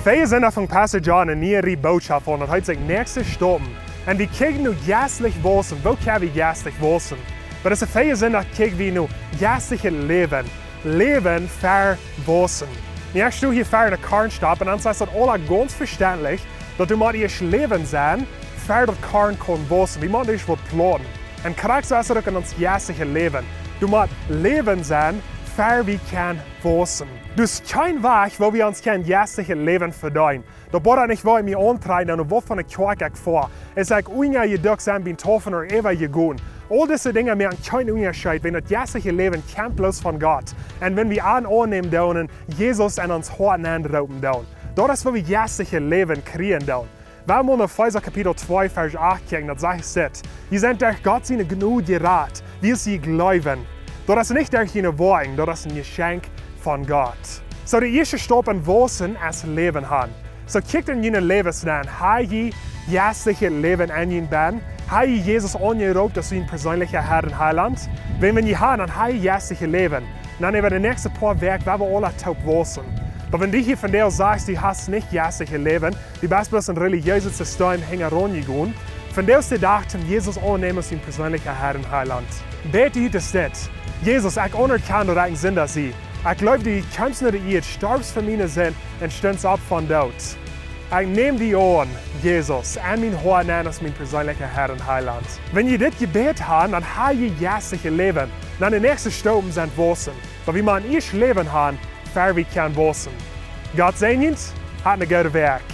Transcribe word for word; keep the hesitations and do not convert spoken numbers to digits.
Vea Sindach funk Pastor John eene niee Rieej Bootschoft aun, daut heet sikj Näakjste Staupen. Un wie kjikjen nu jeistlich wausen, woo kjenn wie jeistlich wausen? Oba daut es vea Sindach, kjikj wie nu jeistlichet Läwen. Läwen fa wausen. Nu, ekj sto hia fa de Kornstopp un dan es daut aula gaunz vestentlich, daut du motst ieescht läwen sennen, fa daut Korn kaun wausen. Wie motten ieescht waut plaunten. Un krakjt soo es daut uk en ons jeistlichet Läwen. Du motst läwen sennen, fa wie kjennen wausen. Daut es kjeen Wajch, woo wie ons kjennen jeistlichet Läwen vedeenen. Daut bodat nich, woo ekj mie auntrakj, dan woo von de Kjoakj ekj foa. Es ekj unja jedukt sennen biem Taufen ooda äwa jegonen. Aul dise Dinja moaken kjeen Unjascheet, wan daut jeistliche Läwen kjemt bloos von Gott. Un wan wie am aunnämen doonen, Jesus en ons Hoat nenroopen doonen. Daut es, woo wie jeistlichet Läwen kjrieen doonen. Wie motten no Efeesa Kapitel twee, Varsch acht kjikjen, daut sajcht dit: Jie sent derch Gott siene Jnod jerat, wiels jie jleewen. Daut es nich derch june Woakjen, daut es een Jeschenkj von Gott. Soo, de ieeschte Staup en wausen es Läwen han. Soo, kjikjt en june Läwes nenn. Ha jie jeistlichet Läwen en junt bennen? Ha jie Jesus aunjeroopt aus jun perseenlichen Herr un Heilaunt? Wan, wan jie han, dan ha jie jeistlichet Läwen. Un dan äwa de näakjste poa Wäakj woa wie aula toop wausen. Oba wan du hia vondoag sajchst, du hast nich jeistlichet Läwen, du best bloos een relijeeset System hinjaraun jegonen, vondoag es de Dach toom Jesus aunnämen aus jun perseenlichen Herr un Heilaunt. Bäd dit, es dit: Jesus, ekj aunerkjan, daut ekj een Sinda sie. Ekj jleew, du kjemst no de Ieed, storfst fa miene Sind un stundst opp vom Doot. Ekj näm die aun, Jesus, en mien Hoat nenn aus mien perseenlicha Herr un Heilaunt. Wan jie dit jebät han, dan ha jie jeistlichet Läwen. Dan de näakjste Staupen sent wausen. Oba wie motten ieescht Läwen han, ea wie kjennen wausen. Gott säajen junt, hat eene goode Wäakj.